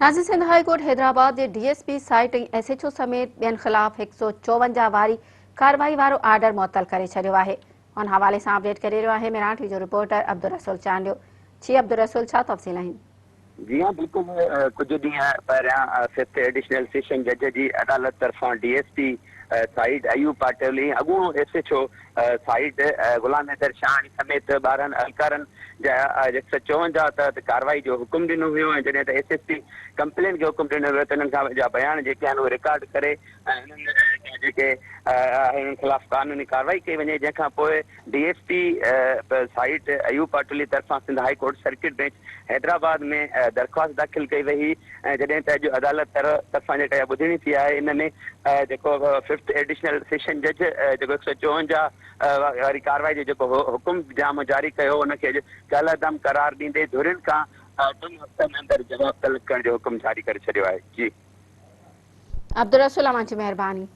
ناظرين Sindh high court Hyderabad جي D S P site ۽ S H O سميت ٻين خلاف 154 واري ڪارروائي وارو آرڊر معطل ڪري ڇڏيو آهي ان حوالي سان اپڊيٽ ڪري رهيو آهي ميران ٽي جو رپورٽر عبدالرسول چانڊيو جي عبدالرسول ڇا تفصيل آهن. جي ها بلڪل ڪجهه ڏينهن پهريان ففٿ ايڊيشنل سيشن جج جي عدالت طرفان D S P site Ayub Patoli ۽ اڳوڻو S H O site Ghulam Haider Shahani سميت 12 اهلڪارن جا 154 تحت ڪارروائي جو حڪم ڏنو ويو ۽ جڏهن ته ايس ايس پي ڪمپلين کي حڪم ڏنو ويو ته انهن کان جا بيان جيڪي آهن اهي رڪارڊ ڪري ۽ انهن جا جيڪي آهن انهن خلاف قانوني ڪارروائي ڪئي وڃي جنهن کان پوء D S P site Ayub Patoli طرفان Sindh high court circuit bench Hyderabad ۾ درخواست داخل ڪئي وئي هئي ۽ جڏهن ته اڄ عدالت طرفان جيڪا اها ٻڌڻي ٿي آهي ان ۾ جيڪو ففٿ ايڊيشنل سيشن جج جيڪو 154 واري ڪارروائي جو جيڪو حڪم جامو جاري ڪيو هو ان کي اڄ ڪالعدم قرار ڏيندي ڌرين کان ٽن هفتن اندر جواب طلب ڪرڻ جو حڪم جاري ڪري ڇڏيو آهي. جي. عبدالرسول اوهان جي مهرباني.